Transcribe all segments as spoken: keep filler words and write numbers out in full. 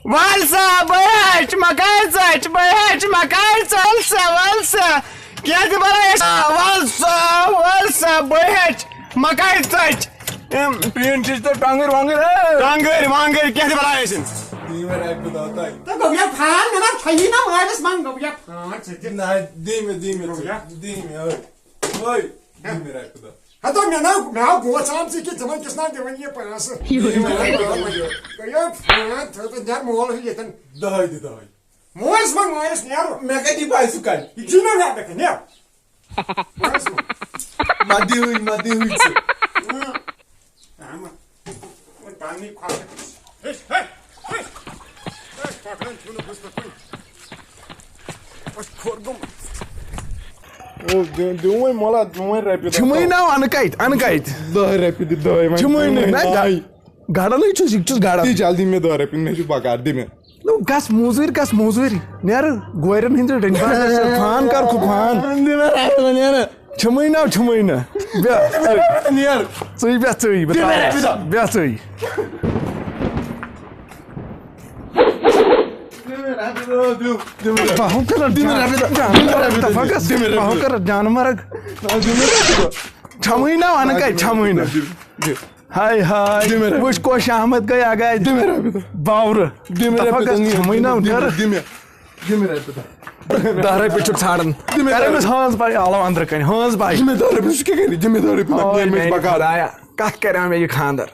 وَل سا، بہٕ ہیٚچھ مکایہِ ژۄچہِ، بہٕ ہیٚچھ مکایہِ ژۄچہِ، وَل سا، وَل سا۔ کینٛہہ تہِ بَلاے آسہِ، وَل سا، وَل سا، بہٕ ہیٚچھ مکایہِ ژۄچہِ۔ اَم، پیٖنٛت چھِس تہٕ ٹۄنٛگٕرۍ وۄنٛگٕرۍ، ہے۔ ٹۄنٛگٕرۍ وۄنٛگٕرۍ کینٛہہ تہِ بَلاے ٲسِن۔ دِیِو مےٚ رۄپیہِ دَہ تۄہہِ۔ تہٕ گوٚو یا پھان، مےٚ ما کھیٚیی نا مٲلِس منٛز، گوٚو یا پھان ژٕ تہِ۔ نہ، دِیِو مےٚ، دِیِو مےٚ گوٚو ژٕ، یا۔ دِیِو مےٚ، ہے۔ ہے، دِیِو مےٚ رۄپیہِ دَہ۔ ہتو مےٚ نا، مےٚ آو گوژھ آمژٕے کہِ تِمن کِس نا دِوان یہِ پونٛسہٕ۔ یہِ وَنان، یہِ وَنان، یہِ وَنان۔ یہِ وَنان، تھٲو تہٕ نیر مول ہیوٗ ییٚتٮ۪ن۔ دَہَے دِ، دَہَے۔ مٲلِس وَن، مٲلِس نیرو۔ مےٚ کَتہِ یی پَے سُہ کَتہِ؟ یہِ چھُے نا مےٚ پٮ۪ٹھ، نیر۔ مٲلِس وَن۔ مَہ دِوٕے، مَہ دِوٕے ژٕ۔ اۭں۔ احمد، وۄنۍ پَننُے کھۄر۔ ہے، ہے، ہے۔ ہے، پَکان چھُنہٕ بہٕ چھُس نہٕ کُنہِ۔ اَتھ کھوٚر گوٚمُت۔ او، دِ-، دِیِو وۄنۍ مۄلا، دِیِو وۄنۍ رۄپیہِ دَہ۔ چھِمٕے نا، اَنہٕ کَتہِ، اَنہٕ کَتہِ؟ دَہ رۄپیہِ دِ، دَہَے وۄنۍ۔ چھِمٕے نہٕ، نہ، نَے۔ گَڑَنٕے چھُس، یہِ تہِ چھُس گَڑان۔ دِ جلدی مےٚ دَہ رۄپیہِ، مےٚ چھُ بکار، دِ مےٚ۔ نو، گژھ موٚزوٗرۍ، گژھ موٚزوٗرۍ۔ نیر گورٮ۪ن ہٕنٛدِ ڈٔنۍ پانس سۭتۍ۔ فان کر کھُ فان۔ دِ مےٚ رۄپیہِ دَہ، نیر۔ چھِمٕے نا، چھِمٕے نا۔ بیٚہہ، نیر۔ ژٕے بیٚہہ، ژٕے، بہٕ دِ مےٚ ترٛاوَس۔ رۄپیہِ دَہ۔ بیٚہہ ژٕے۔ دِ مےٚ رۄپیہِ دَہ، دِ، دِ مےٚ رۄپیہِ دَہ۔ پَہُم کَر دِ مےٚ رۄپیہِ دَہ، دِ مےٚ رۄپیہِ دَہ، تفا گژھ۔ دِ مےٚ رۄپیہِ پَہُم دَہ۔ کَر جانہٕ مرگ۔ دِ مےٚ رۄپیہِ دَہ۔ چھَمٕے نا، وَنہٕ کَتہِ چھَمٕے نا۔ دِ، دِ۔ ہاے ہاے، دِ مےٚ رۄپیہِ۔ وٕچھ کۄس شامت گٔے اگاے۔ دِ مےٚ رۄپیہِ دَہ۔ باورٕ۔ دِ مےٚ دَپان رۄپیہِ دَہ، گژھ نیر۔ ژھٕنوٕے نا، دِ مےٚ، نیر۔ دِ مےٚ، دِ مےٚ رۄپیہِ دَہ۔ دَہ رۄپیہِ چھُکھ ژھانڈان۔ دِ مےٚ کَر دَہ أمِس رۄپیہِ۔ ہٲنٛز پَے، آلو اَنٛدرٕ کَنہِ، ہٲنٛز پَے۔ دِ مےٚ دَہ رۄپیہِ، سُہ کیٛاہ کَرِ؟ دِ مےٚ دَہ رۄپیہِ، دَپ، اوے نیر، مےٚ چھِ میٛانہِ بکار۔ خۄدایا، کَتھ کَرِ ہا مےٚ یہِ خانٛدر؟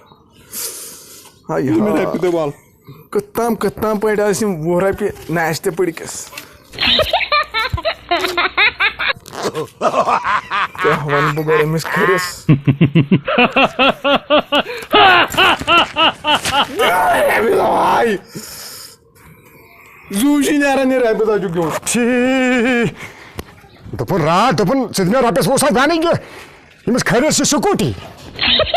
ہاے دِ مےٚ ہاے۔ رۄپیہِ دَہ وَل۔ کٔژ تام، کٔژ تام پٲٹھۍ ٲسۍ یِم وُہ رۄپیہِ ناشتہٕ پٔڑکِس۔ کیٛاہ وَنہٕ بہٕ گۄڈٕ أمِس کھٔرِس؟ زوٗ چھِ نیران یہِ رۄپیہِ دَہ چھُکھ دِوان۔ چھی۔ دوٚپُن راتھ، دوٚپُن، ژٕ دِ مےٚ رۄپیَس وُہ ساس، بہٕ اَنَے یہِ۔ ییٚمِس کھٔرِس چھِ سکوٗٹی۔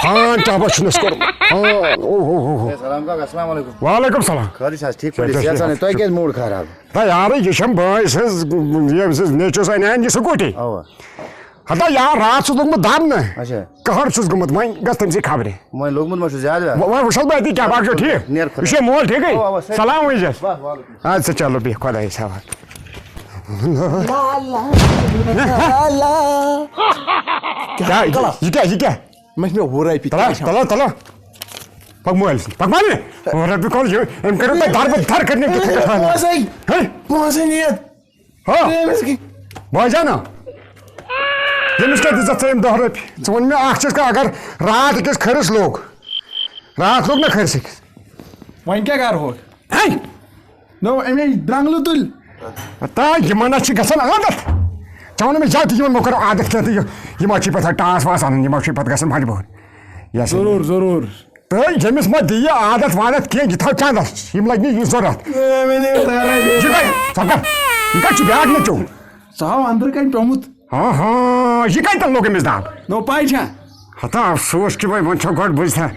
ہان ٹَبَس چھُنَس کوٚرمُت۔ ہان، او ہو ہو ہو۔ ہے، سلام کاک، السلام علیکم۔ وعلیکم سلام۔ خٲرٕے چھِ حظ، ٹھیٖک پٲٹھۍ؟ صحت چھا ٹھیٖک؟ تۄہہِ کیٛازِ موٗڈ خراب؟ ہے یارٕ، یہِ چھَم بٲے سٕنٛز، ییٚمۍ سٕنٛز نیٚچوِس اَنہِ ہَن یہِ سکوٗٹی۔ اَوا۔ ہتا یار، راتھ چھُس لوٚگمُت دَم نہ۔ اچھا۔ قہر چھُس گوٚمُت، وۄنۍ گژھِ تٔمۍ سٕے خبرِ۔ وۄنۍ لوٚگمُت ما چھُ زیادٕ؟ وۄنۍ، وۄنۍ وٕچھو بہٕ أتی کیٛاہ باقٕے چھُ ٹھیٖک۔ نیر خۄدایَس۔ یہِ چھُ مول ٹھیٖکٕے؟ اَوا، اَوا، صحت۔ سلام ؤنۍ زٮ۪س۔ بَس، وعلیکُم۔ اَدٕ سا چلو بِہِو خۄدایَس حوالہٕ۔ لا، لا، لا، لا۔ کیٛاہ، یہِ کیٛاہ، یہِ کیٛاہ؟ مےٚ چھِ مےٚ وُہ رۄپیہِ تَلہ، ترٛےٚ چھَم۔ تَلہ، تَلہ۔ پَک مٲلۍ سٕنٛدۍ، پَک مٲلۍ۔ وُہ رۄپیہِ کھول، یہِ، أمۍ کٔرِو تۄہہِ دَربہٕ دَر کٔرِتھ نِتھ۔ پونٛسَے، ہہ؟ پونٛسَے نِتھ۔ ہہ؟ ترٛیٚیِمِس کہِ۔ بوزان نا؟ ییٚمِس کیٛاہ دِژَتھ ژےٚ یِم دَہ رۄپیہِ؟ ژٕ وَن مےٚ اَکھ چیٖز کَتھ، اگر راتھ أکِس کھٔرِس لوٚگ، راتھ لوٚگ نا کھٔرِس أکِس۔ وۄنۍ کیٛاہ کَرٕ ہوکھ؟ ہے! نو، أمۍ درٛنٛگلہٕ تُلۍ۔ تا یِمن حظ چھِ گژھان عادت۔ ژےٚ ووٚنُے مےٚ زیادٕ، یِمن مہ کَرو عادت کینٛہہ تہٕ یہِ، یِم حظ چھِ پَتہٕ ٹاس واس اَنان، یِم حظ چھِ پَتہٕ گژھان مجبوٗر۔ یہِ ہسا یہِ۔ ضروٗر، ضروٗر۔ تہٕ ییٚمِس مہ دِیہِ عادت وادت کینٛہہ، یہِ تھاو چندس، یِم لگہِ نہٕ یہِ ضوٚرتھ۔ اے، مےٚ دِیِو تارا بیٚیہِ۔ یہِ کَتہِ، ژٕ کَتہِ، یہِ کَتہِ چھُ بیٛاکھ نیٚچوٗ؟ سُہ ہاو أنٛدرٕ کَنہِ پیوٚمُت۔ ہاں، ہاں، یہِ کَتہِ لوٚگ أمِس دَب؟ نو پَے چھا؟ ہتا افسوس کہِ وۄنۍ، وۄنۍ چھو گۄڈٕ بٔزۍ تھا۔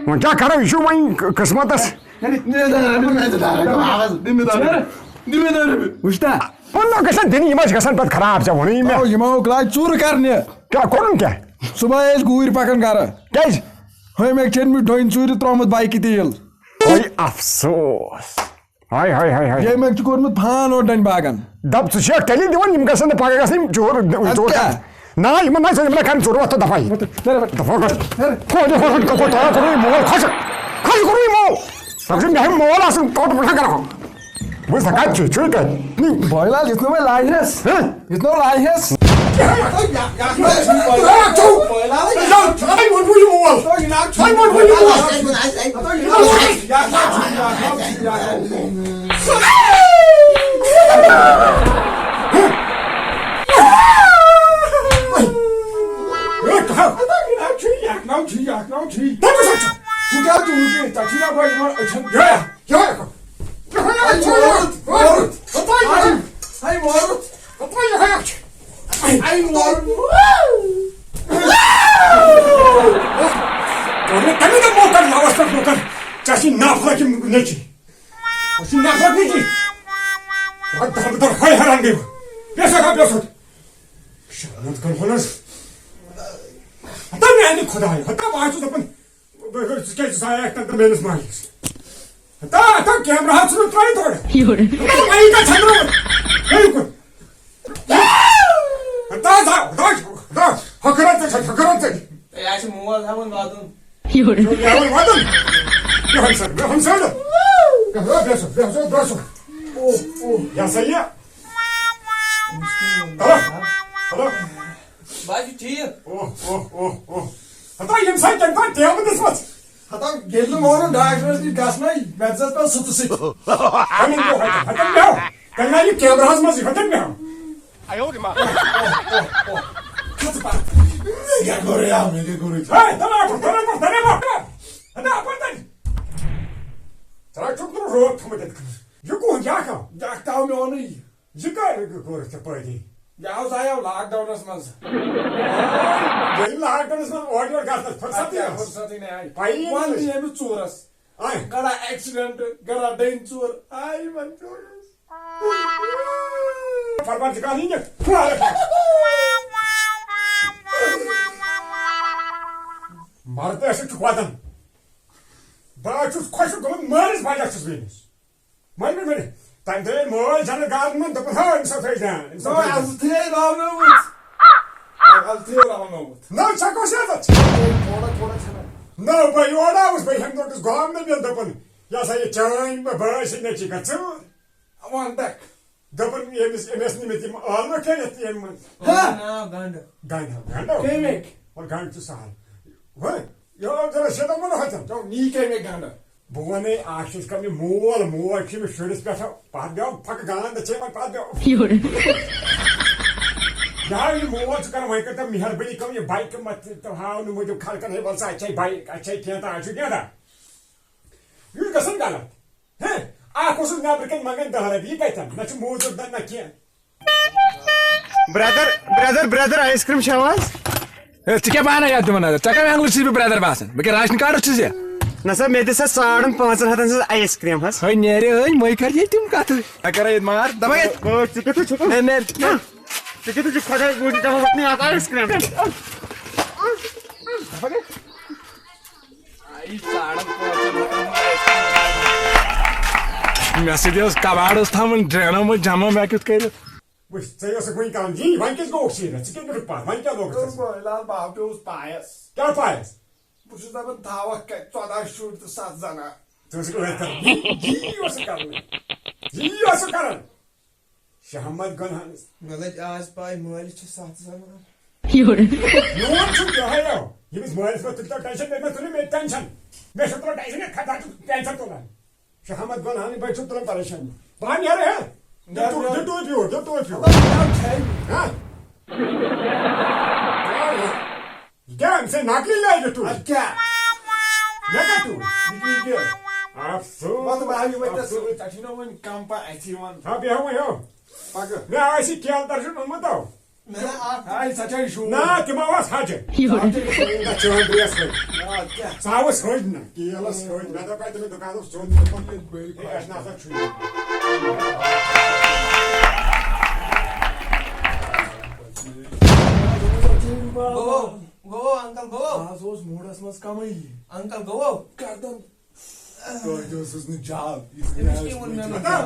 وۄنۍ کیٛاہ کَرو، یہِ چھُ وۄنۍ ق-، قٕسمتس۔ ہے، دِ مےٚ دَہ رۄپیہِ، مےٚ دِ دَہ رۄپیہِ، واپس، دِ مےٚ دَہ رۄپیہِ، دِ مےٚ دَہ رۄپیہِ۔ وٕچھ تا؟ ووٚن نہ گژھن دِنہِ، یِم ٲسۍ گژھان پتہٕ خراب، ژےٚ ووٚنُے مےٚ۔ آو، یِم آو کلاس ژوٗرٕ کرنہِ۔ کیٛاہ کوٚرُن کیٛاہ؟ صُبحٲے ٲسۍ گوٗرۍ پکان گرٕ۔ کیٛازِ؟ ہُمۍ أکۍ چھٔنمٕتۍ ڈوٚنۍ ژوٗرِ ترٛوومُت بایکہِ تیٖل۔ ہاے افسوس۔ ہاے، ہاے، ہاے، ہاے۔ ییٚمۍ أکۍ چھُ کوٚرمُت فان اورٕ ڈَنہِ باغن۔ دَپ، ژٕ چھُکھ تیٚلہِ دِوان، یِم گژھن نہٕ پگاہ گژھٕنۍ چور، اَدٕ چور کیٛاہ؟ کَرٕنۍ۔ نہ، یِمن نہ، یِمن نہ کَرٕنۍ ژور وَتھ تہٕ دَفعہ۔ نہ، نہ، نہ۔ دَفعہ کر۔ نہ، نہ۔ فون دِ، فون دِ، کوٚت ترٛاو، کوٚرُے مول خۄش۔ خۄش کوٚرُے مول۔ دَپ ژٕ، مےٚ ہے مول آسُن، کوٚت پٮ۪ٹھ کَرٕ ہا؟ بہٕ چھُس دَپان، کَتہِ چھُے، چھُے کَتہِ؟ بٲے لال، یُتھ نہٕ وۄنۍ لاجہِ ہَس۔ ہہ؟ یُتھ نہٕ وۄنۍ لاجہِ ہَس۔ ژےٚ چھی نفرت یِم نیٚچی۔ ژےٚ چھی نفرت نیٚچی۔ رۄب دَر بہٕ دَر ہاے حیران گٔے بہٕ۔ بیٚہہ سا، بیٚہہ سا۔ شرمت کَرہون حظ۔ ہتا میٛانہِ خۄدایہِ، ہتا بہٕ حظ چھُس دَپان، بہٕ، بہٕ، ژٕ کیٛازِ ژٕ آیکھ تَتھ میٛٲنِس مالِس؟ ہتا، ہتا کیمرہ حظ چھُنہٕ یورٕ۔ وۄنۍ یہِ کَتھ ژھۄنٛدرووُتھ؟ بیٚیہِ کُن۔ ہتا، ہتا، ہتا، ہتا، ہۄکھرَن ژٕ چھَکھ، ہۄکھرَن ژٕ۔ ہے، اَسہِ چھُ مول ہٮ۪وان واتُن۔ یورٕ۔ یہِ ہٮ۪وان واتُن۔ یہِ ہَن سا، یہِ ہَن سا۔ بیٚہہ سا، بیٚہہ سا، بیٚہہ سا۔ او، او۔ یہِ ہسا یہِ۔ Hello, hello. بہٕ حظ چھُس ٹھیٖک۔ او، او، او، او۔ ہتا، ییٚمہِ ساتہٕ تٔمۍ تۄہہِ ٹیبہٕ دِژمٕژ۔ ہتا، ییٚلہِ نہٕ مونُن ڈاکٹرس نِش گژھنَے، مےٚ دِژ پَتہٕ سُہ تہٕ سُہ تہِ۔ وۄنۍ بیٚہو، ہتا، ہتا، بیٚہو۔ تۄہہِ لَگہِ کیمراہَس منٛز یہِ، ہتا، بیٚہو۔ کھژ پتھ۔ مےٚ کیٛاہ کوٚرُے، آ، مےٚ کیٛاہ کوٚرُے؟ ہے، تَلہٕ اَتھ، تَلہٕ اَتھ، تَلہٕ اَتھ۔ ہتا، اَپٲرۍ تَلہٕ۔ ژٕ چھُکھ نہٕ روب تھوٚمُت یَتھ خٲطرٕ۔ یہِ کُہُنٛد، یہِ اَکھ آو۔ یہِ اَکھ آو، مےٚ اوٚنُے یہِ۔ یہِ کر کوٚرُتھ ژےٚ پٲدٕ؟ یہِ آو، سُہ آیو lockdownس منٛز۔ ییٚلہِ lockdownس منٛز اورٕ یورٕ گژھنس فرصتٕے اَدٕ کیٛاہ، ٲس۔ فرصتٕے نہٕ آیہِ۔ پَیی وَن نہٕ تہٕ ٲس۔ ییٚمِس ژوٗرس۔ آے۔ گڑا accident، گڑا ڈٔنۍ ژوٗر۔ آے وۄنۍ ژوٗرس۔ پروردگار یی نہٕ۔ مردٕ ٲسِتھ چھُکھ وَدان۔ بہٕ حظ چھُس خۄشِک گوٚمُت، مٲلِس وجہ چھُس بہٕ أمِس۔ مٔنٛزۍ مٔنٛزۍ، مٔنٛزۍ۔ تَمہِ دۄہ ییٚلہِ مٲلۍ زَنہٕ گارَن منٛز، دوٚپُن، "ہا، أمِس ہا تھٲے دیان، أمِس ہا نو، تھٲے دیان۔" اَتھ تھٲے راونٲومٕژ۔ اَتھ تھٲے راونٲومٕژ۔ نٔو چھَکو سیادَت۔ تھوڑا، تھوڑا چھَنا۔ نٔو بہٕ یور آوُس، بہٕ ہٮ۪مہٕ نوٹَس گام نہٕ مےٚ دوٚپُن، "یہِ ہسا یہِ چٲنۍ بہٕ بٲے سٕنٛدۍ نیٚچی گٔژھٕو۔" وَن تَکھ۔ دوٚپُن، "ییٚمِس، أمِس نِمٕتۍ یِم ٲلوٕ کٔرِتھ یِم۔" ہا؟ ناو گنٛڈٕ۔ گنٛڈٕ، گنٛڈٕ۔ کَمِکۍ؟ اور گنٛڈٕ چھُ سہل۔ ہہ؟ یہِ اوس ضروٗرت شیٖتَن وُہَن ہَتَن۔ تو نی کَمِکۍ گنٛڈٕ؟ بہٕ وَنے، اَکھ چھُس کَم یہِ مول، موج چھِ أمِس شُرِس پٮ۪ٹھ پَتھ بیٚہو، پھَکہٕ گانٛد چھے وۄنۍ پَتھ بیٚہو۔ یورٕ۔ یہِ ہا یہِ مول چھُ کَران، وۄنۍ کٔرۍتو مہربٲنی کَم یہِ بایکہٕ مت تہٕ ہاو نہٕ موٗجوٗب خلقَن، ہے، وَل سا، اَتہِ چھے بایک، اَتہِ چھے کینٛہہ تہٕ اَتہِ چھُ کینٛہہ تہٕ۔ یہِ چھُ گژھان غلط۔ ہے، اَکھ اوسُس نٮ۪برٕ کَنۍ منٛگان دَہ رۄپیہِ، یہِ کَتہِ اَنہٕ؟ نہ چھُ موٗجوٗب، نہ، نہ کینٛہہ۔ برٛدر، برٛدر، برٛدر، آیِس کرٛیٖم چھےٚ حظ؟ ہے، ژٕ کیٛاہ پانَے یَتھ دِوان نظر؟ ژےٚ کَمہِ اٮ۪نٛگلہٕ چھُس بہٕ برٛدر باسان؟ بہٕ کیٛاہ راشن کارڈَس چھُس یا؟ نہ سا، مےٚ دِ سا ساڑَن پانٛژَن ہَتَن ہٕنٛز آیِس کرٛیٖم حظ۔ ہے، نیرِ، ہے، مٔے کَر ییٚتہِ تِم کَتھٕ۔ مےٚ کَرے ییٚتہِ مار، دَپان ہے، ہے، ژٕ کیُتھ چھُکھ؟ ہے، نیرِ۔ ژٕ کیُتھ چھُکھ خۄدایَس موٗجوٗب دَپان وۄتھ نہٕ اَتھ آیِس کرٛیٖم؟ مےٚ سۭتۍ ٲس کباڑ ٲس تھاوٕنۍ ڈرینو منٛز جمع، مےٚ کیُتھ کٔرِتھ؟ وٕچھ، ژےٚ ٲسٕکھ وٕنہِ کَرُن، یی، وۄنۍ کیٛازِ گوٚوُکھ سیٖریَس؟ ژٕ کیٛازِ نیوٗرُکھ پَتھ؟ وۄنۍ کیٛاہ لوگُتھ ژےٚ؟ بہٕ، فِلحال بہٕ ہاو پیوٚوُس پایَس۔ کیٛاہ پایَس؟ بہٕ چھُس دَپان، تھاوَکھ کَتہِ ژۄداہ شُرۍ تہٕ سَتھ زَنان؟ ژٕ ٲسٕکھ أتھۍ کَران۔ یی، یی اوسُکھ کَرُن۔ یی اوسُکھ کَرُن۔ شاہ احمد گۄنہانس۔ مےٚ لٔج آز پاے، مٲلِس چھِ ستھ زنان۔ یورٕ۔ میون چھُ یِہوٚے یو۔ ییٚمِس مٲلِس مہ تُلۍ تو ٹینشن، مےٚ مہ تُلِو مےٚ ٹینشن۔ مےٚ چھُ تُلان ٹینشن، مےٚ کھتہٕ چھُ ٹینشن تُلان۔ شاہ احمد گۄنہانی بٔے چھُ تُلان پریشانی۔ بہٕ ہا نیرٕ ہے۔ دِ ٹوٗپۍ، دِ ٹوٗپۍ یور، دِ ٹوٗپۍ یور۔ ہا؟ یہِ کیٛاہ، أمۍ سٕنٛدۍ نقلی لٲگِتھ ٹوٗپۍ؟ اَدٕ کیٛاہ؟ مےٚ کَتھ ٹوٗپۍ؟ یہِ کیٛاہ، یہِ کیٛاہ؟ افسوس، وَلہٕ بہٕ ہاوٕ یہِ وۄنۍ ژےٚ سۭتۍ۔ افسوس۔ ژےٚ چھُے نہ وۄنۍ کم پہم اَتھِ یِوان۔ ہا، بیٚہہ وۄنۍ ہیوٚر۔ پَکہٕ۔ مےٚ آسہِ کیلہٕ درجن اوٚنمُت تو۔ نہ، اَتھ آے سۄ چھےٚ شوٗب۔ نہ، تِم آو اَتھ حجہِ۔ یورٕ۔ نہ، چٲنۍ dress ۂج۔ آ، کیٛاہ؟ ژٕ آوُس ۂج نہ، کیلَس ۂج۔ مےٚ دوٚپ، اَتہِ مےٚ دُکانَس چوٚن تہِ پَتہٕ ییٚلہِ بٔلۍ نہ، اَسہِ نہ سا چھُ یہِ۔ گوٚو، گوٚو، انکل، گوٚو۔ آز اوس موٗڈَس منٛز کَمٕے یہِ۔ انکل، گوٚو۔ گردن۔ تۄہہِ تہِ اوسُس نہٕ جاب۔ أمِس کیٛاہ ووٚن مےٚ نہٕ؟ ہتا،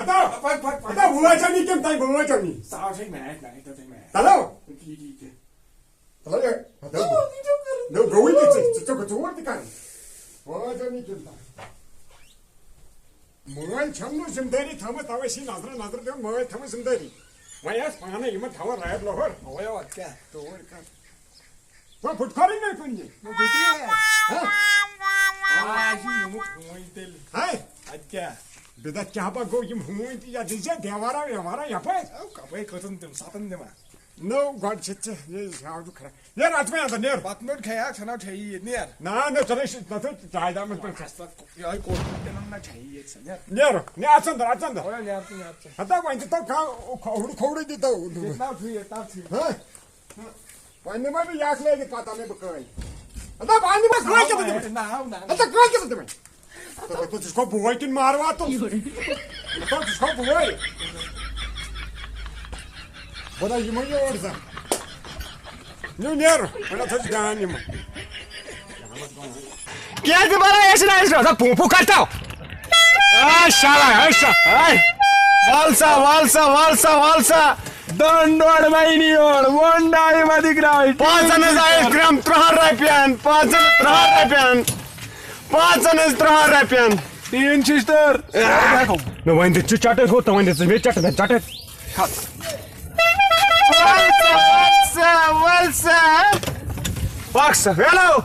ہتا، پَک، پَک، پَک۔ ہتا، وٲتۍ نہٕ تِم تام، بہٕ وٲتۍ نہٕ۔ سُہ آو چھے میچ، نہ، یہِ تہِ چھے میچ۔ چلو۔ یہِ، یہِ، یہِ۔ چلو، یہِ، ہتا۔ نو، گوٚوٕے تہِ ژٕ، ژٕ، ژٕ، ژٕ ژوٗر تہِ کَرٕنۍ۔ وٲتۍ نہٕ تِم تام۔ مٲلۍ چھَم نہٕ ذِمہٕ دٲری تھٲومٕژ، تَوَے چھِ نظرٕ، نظرٕ دِوان، مٲلۍ تھٲومٕژ ذِمہٕ دٲری۔ وۄنۍ آسہٕ پانَے یِمَن تھاوان راتھ لۄہَر۔ اَوَے، اَدٕ کیٛاہ؟ توٗرۍ کَر۔ وۄنۍ پھُٹکارٕے نہ کُنہِ۔ نہ، بیٚیہِ تہِ ہے۔ ہہ؟ آ، یہِ چھُ یِمُت ہوٗنۍ تیٚلہِ۔ ہے؟ اَدٕ کیٛاہ؟ بدعت کیٛاہ با گوٚو یِم ہوٗنۍ تہِ یَتھ دِژ یا دیوارا ویوارا یَپٲرۍ؟ او، کَپٲرۍ کھٔژٕن تِم سَتَن دِوان؟ نو، گۄڈٕ چھِ ژےٚ یہِ ہیٛاو چھُ خراب۔ نیر، اَژ وۄنۍ اَندَر، نیر۔ بَتہٕ میوٚنٛڈ کھیٚیہِ ہا، ژھٕنو کھیٚیہِ ییٚتہِ، نیر۔ نہ، نہ، ژٕ نَے چھِ، نہ، ژٕ چایہِ دامَس پٮ۪ٹھ۔ اَسہِ پَتہٕ یِہوٚے کوٚت تِمَن نہ کھیٚیہِ ییٚتہِ سا، نیر۔ نیر، نیر، اَژ اَندَر، اَژ اَندَر۔ اَوَے نیر ژٕ، نیر ژٕ۔ ہَتا وۄنۍ دِتو کانٛہہ کھووُر، کھوورُے دِتو۔ ییٚتہِ نہ چھُ، ییٚتہِ نہ چھُ۔ ہہ؟ وۄنۍ نِمَے بہٕ یہِ اَکھ لٲگِتھ، پَتہٕ اَنَے بہٕ کٲنۍ۔ ہَتا، بہٕ اَنہٕ یِمَے کٲنۍ کیٛاہ دِمَے؟ نہ، نہ، نہ۔ ہَتا، کٲنۍ کیٛاہ دِمَے؟ ہَتا، ژٕ چھُکھ بوے کِنہٕ ماروا تُل؟ ہَتا، ژٕ چھُکھ بوے؟ بہٕ دَپہٕ یِمَے یور زَن۔ نیوٗ نیرُن، وۄنۍ ہَسا چھُ جان یِمَن۔ کیٛازِ بَران ٲسِن اَسہِ روزان؟ پوٗ پوٗ کَرتو۔ آ، شالا، آ، شا-، آ۔ وَل سا، وَل سا، وَل سا، وَل سا۔ دۄن ڈۄڈ مَے نِیوڑ، وۄنۍ ڈاے مَہ دِگراے۔ پانٛژَن ہٕنٛز آیِس کرٛیٖم تٕرٛہَن رۄپیَن، پانٛژَن تٕرٛہَن رۄپیَن، پانٛژَن ہٕنٛز تٕرٛہَن رۄپیَن۔ ٹیٖن شِشتٕر۔ نہ، وۄنۍ دِژ ژٕ چٹٕر ہُہ، تہٕ وۄنۍ دِژ ژٕ مےٚ چٹٕر، چٹٕر۔ وَل سا، وَل سا، وَل سا۔ پَک سا، ہیلو۔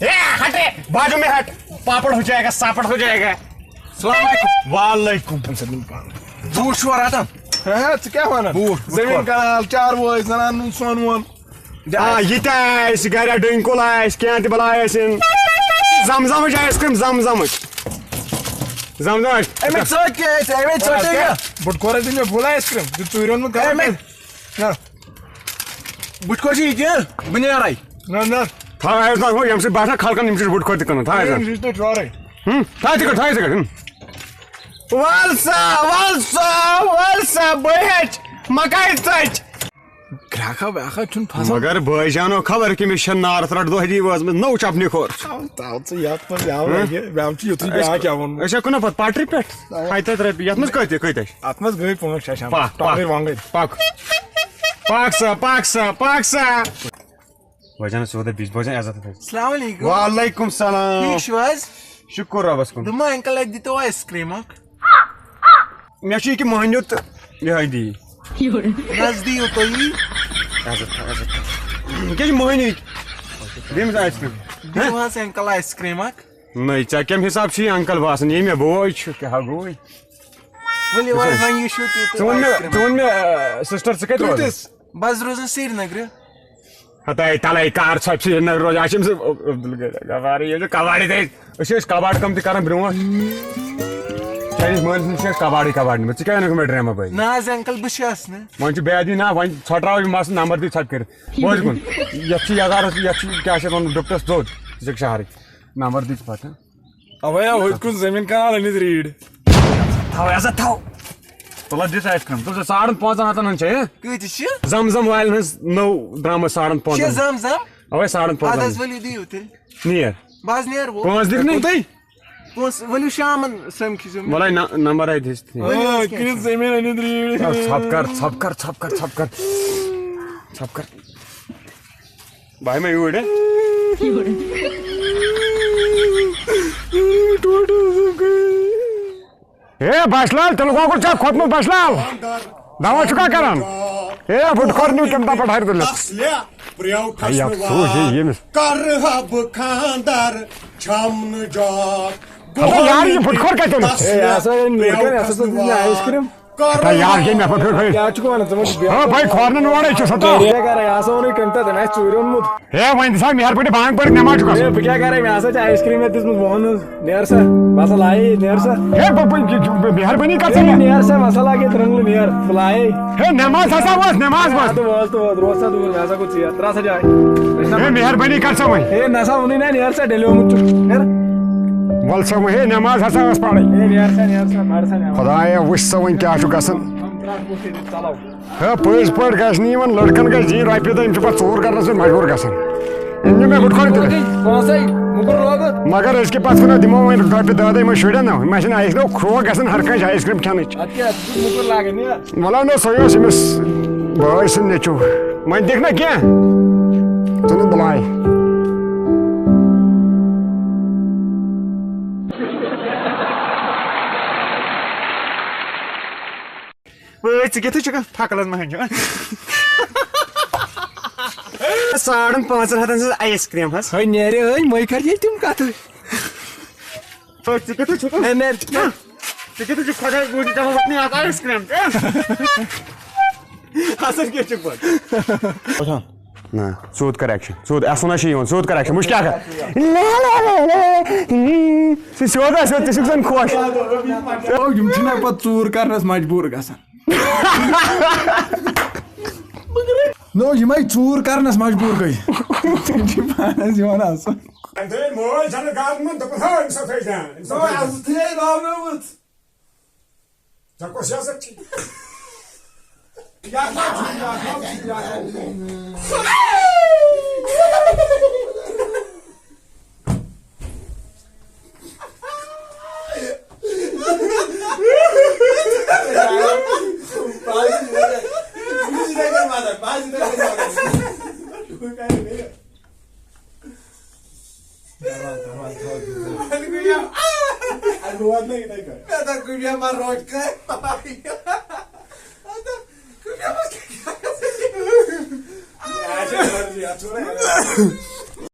اے، ہٹے، بازو میں ہٹ، پاپڑ ہو جائے گا، ساپڑ ہو جائے گا۔ السلام علیکم۔ وعلیکم۔ بوٗٹھ چھُوا رٹان؟ ہاں، ژٕ کیٛاہ وَنان؟ بوٗٹھ، بوٗٹھ زٔمیٖن کھول۔ کَنال، چاروٲے، زَنان نُن سۄن وۄن۔ آ، یہِ تہِ آسہِ گرِ، ڈوٗنۍ کُل آسہِ، کینٛہہ تہِ بَلاے آسن۔ زَم زَمٕچ آیِس کرٛیٖم، زَم زَمٕچ۔ زَم زَمٕچ۔ اَمے ژٔٹۍ کیٛاہ اَسہِ؟ اَمے ژٔٹۍ کیٛاہ؟ بُٹہٕ کورا دِژ مےٚ full آیِس کرٛیٖم، دیُت ژوٗرِ اوٚنمُت گرٕ۔ اَمے۔ نہ۔ بُٹھٕ کورِ چھِ یہِ کینٛہہ؟ بہٕ نیرَے۔ نہ، نہ۔ تھاو آیِس نہ ہُہ، ییٚمہِ سۭتۍ باسان خلقن یِم چھِ بُٹہٕ کورِ تہِ کٕنان۔ تھاو آیِس نہ۔ یِم چھِ تۄہہِ ٹھورَے۔ ہُم، تھاو تہِ کٔڑ، تھاو تہِ کٔڑ، ہُم۔ وَل سا، وَل سا، وَل سا، بہٕ ہیٚچھ مکایہِ ژۄچ۔ گرٛاکھا ویٛاکھا چھُنہٕ پھسان۔ مگر بٲے جانو خبر کٔمِس چھےٚ نارٕ ترٛٹھ دۄہ دی وٲژمٕژ نٔو چپنہِ کھور۔ تھاو، تھاو ژٕ یَتھ منٛز یَوٕ ہہ؟ لَگہِ، مےٚ چھُ یُتھُے بیٛاکھ کیٛاہ ووٚنمُت۔ أسۍ ہا کٕنو پَتہٕ پٹرِ پٮ۪ٹھ۔ تھاو۔ ہَتہِ ترٛٹھ رۄپیہِ، یَتھ منٛز کۭتیاہ، کۭتیاہ چھِ؟ اَتھ منٛز گٔے پانٛژھ شےٚ شام۔ پَکھ، پَکھ۔ ٹۄنٛگٕرۍ وۄنٛگٕرۍ۔ پَکھ۔ پَکھ سا، پَکھ سا، پَکھ سا۔ بٲے جان، سیوٚدُے بِچ، بٲے جان، عزت تھٲیِو۔ السلام علیکم۔ وعلیکم السلام۔ ٹھیٖک چھِو حظ؟ شُکُر رۄبَس کُن۔ دوٚپمَو، uncle، اَتہِ دِتو آیِس کرٛیٖم اَکھ۔ مےٚ چھُ یہِ کہِ مٔہنیوٗ تہٕ یِہوٚے دی۔ نہ حظ دِیِو تُہی۔ عزت تھاو، عزت تھاو۔ یہِ کیٛاہ چھِ مٔہنیوٗ یہِ؟ دِیِو أمِس آیِس کرٛیٖم۔ دِیِو حظ uncle آیِس کرٛیٖم اَکھ۔ نٔے، ژےٚ کَمہِ حِساب چھُے uncle باسان؟ یہِ مےٚ بوے چھُ، کیٛاہ ہا گوٚوُے؟ ؤلِو حظ، وۄنۍ یہِ چھُو تیوٗتاہ ژٕ ووٚن آیِس مےٚ، کرٛیٖم۔ ژٕ ووٚن مےٚ، آ، sister، ژٕ کَتہِ روزان؟ بہٕ حظ روزان سرینگرٕ۔ ہتاے تلے کار ژھۄپہِ سۭتۍ نہ روزِ۔ اَسہِ چھِ أمۍ سۭتۍ عبدالغنی کباڑی، ییٚلہِ کباڑی تھٲے، أسۍ ٲسۍ کباڑ کٲم تہِ کران برونٛٹھ۔ چٲنِس مٲلِس نِش چھِ اَسہِ کباڑٕے کباڑ نِمٕژ۔ ژٕ کیٛازِ اوٚنُکھ مےٚ ڈرٛیمہٕ بٲگۍ؟ نہ حظ uncle، بہٕ چھَس نہٕ۔ وۄنۍ چھُ بے ادبی نا، وۄنۍ ژھۄٹراو یہِ مسلہٕ، نمبر دِ ژھۄپہِ کٔرِتھ۔ بوز کُن، یَتھ چھِ یَزارَس، یَتھ چھِ کیٛاہ چھِ اَتھ وَنان، ڈُپٹَس دوٚد، ژٕ چھَکھ شہرٕکۍ۔ نمبر دِ ژٕ پَتہٕ۔ اوے آو ہوٚتہِ کُن زٔمیٖن کنال أنِتھ ریٖڈ۔ تھاو عزت تھاو۔ تُل حظ دِس آیِس کرٛیٖم۔ تُل سا ساڑن پانٛژن ہتن ہٕنٛز چھےٚ یہِ۔ کۭتِس چھِ؟ زم زم والٮ۪ن ہٕنٛز نٔو درٛامٕژ ساڑن پانٛژن۔ شےٚ زم زم؟ اوے ساڑن اَدٕ پانٛژن۔ حظ ؤلِو دِیِو تیٚلہِ۔ نیر۔ بہٕ حظ نیرٕ وۄنۍ۔ پانٛژھ دِکھ نٕے؟ کوٗتاہ؟ پونٛسہٕ ؤلِو شامن سمکھِ زیو مےٚ۔ وَلے نہ-، نمبر ہے دِس تھی۔ ؤلِو آ، حظ کٔرِتھ کینٛہہ زٔمیٖن أنِتھ ریٖڈ۔ ژھۄپ کر، ژھۄپ کر، ژھۄپ کر، ژھۄپ کر۔ ژھۄپ کر۔ بہٕ ہا مےٚ یوٗرۍ، ہہ؟ ہے بچہٕ لال، تِلہٕ کۄکُر چھا کھوٚتمُت بچہٕ لال؟ دوا چھُکھا کران؟ ہے بُٹہٕ کھۄر نیوٗ تٔمۍ تَپٲرۍ ہَرِ تُلِتھ۔ ہے افسوس ہے ییٚمِس۔ کرٕ ہا بہٕ خانٛدر، چھَم نہٕ جاب۔ ہتا یار، یہِ بُٹہٕ کھۄر کَتہِ اوٚنُتھ؟ ہے، یہِ ہسا أنۍ مےٚ کَرِ، اَتھ ہسا دِژ مےٚ آیِس کرٛیٖم۔ ہتا یار، ییٚمہِ اَپٲرۍ کھٔتۍ۔ کیٛاہ چھُکھ وَنان؟ ژٕ وَن تہٕ بیٚہہ۔ ہو بھائی، کھۄر نہٕ نوڑے چھُ سا تو۔ کیٛاہ کَرے؟ یہِ ہسا اوٚنُے تٔمۍ تَتٮ۪ن، اَسہِ ژوٗرِ اوٚنمُت۔ ہے، وۄنۍ دِسا مہربٲنی، بانگ پٔرِتھ نٮ۪ماز چھُ گژھُن۔ ہے، بہٕ کیٛاہ کَرے؟ مےٚ ہسا چھِ آیِس کرٛیٖم یَتھ دِژمٕژ وُہَن ہٕنٛز۔ نیر سا، بہٕ ہسا لایے ییٚتہِ، نیر سا۔ ہے، بہٕ، بہٕ، یہِ، یہِ، مہربٲنی کر ژٕ ہے، مےٚ۔ نیر سا، مےٚ ہسا لاگہِ ییٚتہِ رنٛگلہٕ، نیر، بہٕ لایے۔ ہے، نٮ۪ماز ہسا وٲژ، نٮ۪ماز وٲژ۔ اَدٕ وٲژ تہٕ وٲژ، روز سا دوٗر، مےٚ ہسا گوٚو ژیر، ترٛاو سا جاے۔ ہے، مہربٲنی کر سا وۄنۍ۔ ہے، نہ سا ووٚنُے نہ، نیر سا، ڈیلیومُت چھُ، نیر۔ وَل سا وۄنۍ، ہے، نٮ۪ماز ہسا ٲس پَرٕنۍ۔ ہے، نیر سا، نیر سا، پَر سا نٮ۪ماز۔ خدایا، وٕچھ سا وۄنۍ کیٛاہ چھُ گژھان۔ چلو۔ ہے، پٔزۍ پٲٹھۍ گژھِ نہٕ یِمن لٔڑکن گژھِ دِنۍ رۄپیہِ دَہ، یِم چھِ پَتہٕ ژوٗر کرنس سۭتۍ مجبوٗر گژھان۔ أمۍ نیوٗ مےٚ بُٹہٕ کھۄر تہِ۔ پانٛژے موٚکُر لوگُتھ۔ مگر أزکہِ پتہٕ وَنو دِمو وۄنۍ رۄپیہِ دَہ دَہ یِمن شُرٮ۪ن نا، یِم آسن آیِس کرٛیٖم کھرٛوکھ گژھان ہر کٲنٛسہِ آیِس کرٛیٖم کھٮ۪نٕچ۔ اَدٕ کیٛاہ، اَتھ دیُت موٚکُر لاگان یہِ۔ وَلہٕ نہ، سۄے ٲس أمِس بٲے سُنٛد نیٚچوٗ۔ وۄنۍ دِکھ نہ کینٛہہ، ژٕ نہٕ بُلاے۔ وٲے، ژٕ کیٛاہ تھٲے چھُکھ پھکلس منٛز ہنجان؟ ساڑن پانٛژن ہتن ہٕنٛز آیس کریم حظ۔ ہے نیرِ، ہے مٔے کر ییٚلہِ تِم کتھٕ۔ وٲے، ژٕ کیٛاہ تھٲے چھُکھ؟ ہے نیر۔ ژٕ کیٛاہ تھٲے چھُکھ خۄداے بوٗزِتھ دپان وۄتھ نہٕ اکھ آیس کریم تہِ؟ اصل کیٛاہ چھُکھ پتہٕ؟ نہ، سیوٚد کر action، سیوٚد، اَسُن ہا چھُ یِوان، سیوٚد کر action، وٕچھ کیٛاہ کر۔ سُہ سیوٚد آسہِ، ژٕ چھُکھ زَن خۄش۔ او، یِم چھِنہ پَتہٕ ژوٗر کَرنَس مجبوٗر گژھان۔ نو، یِمَے ژوٗر کَرنَس مجبوٗر گٔے۔ تِم چھِ پانَس یِوان اَسُن۔ أمۍ تھٲے مٲلۍ زَنہٕ گَرَن منٛز، دوٚپُن، "ہو، أمِس ہا تھٲے جان، أمِس ہا تھٲے جان۔" ژےٚ کۄس سیاست چھِ؟ روزنہٕ یِتھَے کٔنۍ۔ مےٚ دوٚپ، کُبیا ما روٹہِ کَرِ؟ اَدٕ کُبیا ما کیٛاہ؟ اچھا، اَتھ چھُ وَنان